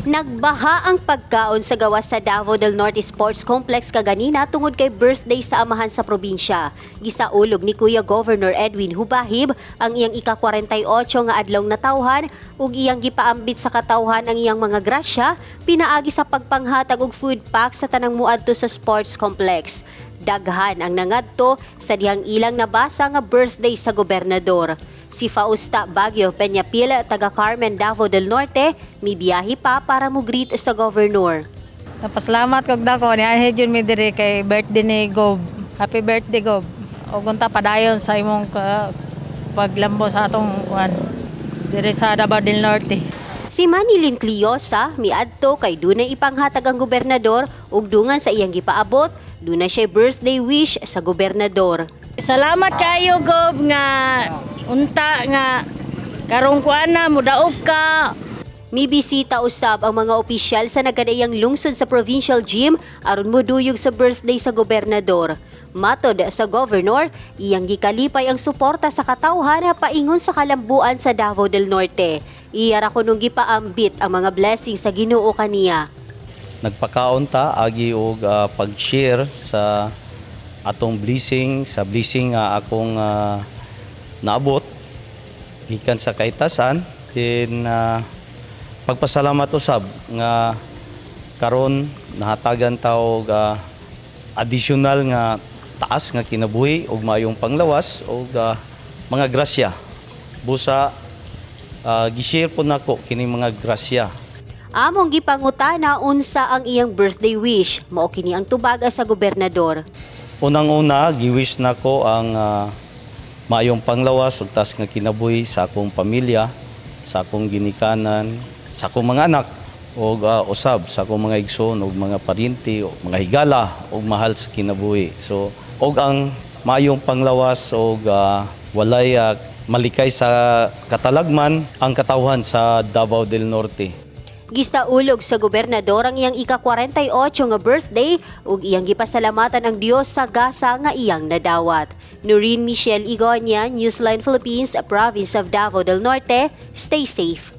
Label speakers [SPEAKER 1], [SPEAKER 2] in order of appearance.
[SPEAKER 1] Nagbaha ang pagkaon sa gawas sa Davao del Norte Sports Complex kaganina tungod kay birthday sa amahan sa probinsya. Gisaulog ni Kuya Governor Edwin Hubahib ang iyang ika-48 nga adlaw natawhan ug iyang gipaambit sa katawhan ang iyang mga grasya pinaagi sa pagpanghatag og food pack sa tanang muadto sa sports complex. Daghan ang nangadto sa dihang ilang nabasa nga birthday sa gobernador. Si Fausta Baguio Peñapil, taga Carmen, Davao del Norte, mibiyahe pa para mo-greet sa governor.
[SPEAKER 2] Napasalamat kog dako ni anhi jud mi diri kay birthday ni Gob. Happy birthday, Gob. Ug unta padayon sa imong paglambo sa atong kuan diri sa Davao del Norte.
[SPEAKER 1] Si Manilin Cliosa miadto kay dunay ipanghatag ang gobernador ug dungan sa iyang gipaabot, dunay siya birthday wish sa gobernador.
[SPEAKER 3] Salamat kayo, Gob, nga unta nga karong kuan na mudaog ka.
[SPEAKER 1] Mibisita usab ang mga opisyal sa nagkadaiyang lungsod sa provincial gym aron moduyog sa birthday sa gobernador. Matod sa governor, iyang gikalipay ang suporta sa katawhan paingon sa kalambuan sa Davao del Norte. Iya ra kunong gipaambit ang mga blessing sa Ginoo kaniya.
[SPEAKER 4] Nagpakaon ta agi og pag-share sa atong blessing, sa blessing nga akong naabot gikan sa kaitasan, then pagpasalamat usab nga karon nahatagan ta og additional nga taas nga kinabuhi ug maayong panglawas ug mga grasya. Busa gi-share po nako kini mga grasya.
[SPEAKER 1] Among gipangutana unsa ang iyang birthday wish. Mao kini ang tubaga sa gobernador.
[SPEAKER 4] Unang-una, giwish nako ang maayong panglawas ug taas nga kinabuhi sa akong pamilya, sa akong ginikanan, sa akong mga anak ug usab sa akong mga igsoon ug mga paryente ug mga higala ug mahal sa kinabuhi. So ug ang maayong panglawas ug walay malikay sa katalagman ang katawhan sa Davao del Norte.
[SPEAKER 1] Gisaulog sa gobernador ang iyang ika-48 nga birthday ug iyang gipasalamatan ang Dios sa gasa nga iyang nadawat. Noreen Michelle Igonia, Newsline Philippines, Province of Davao del Norte. Stay safe.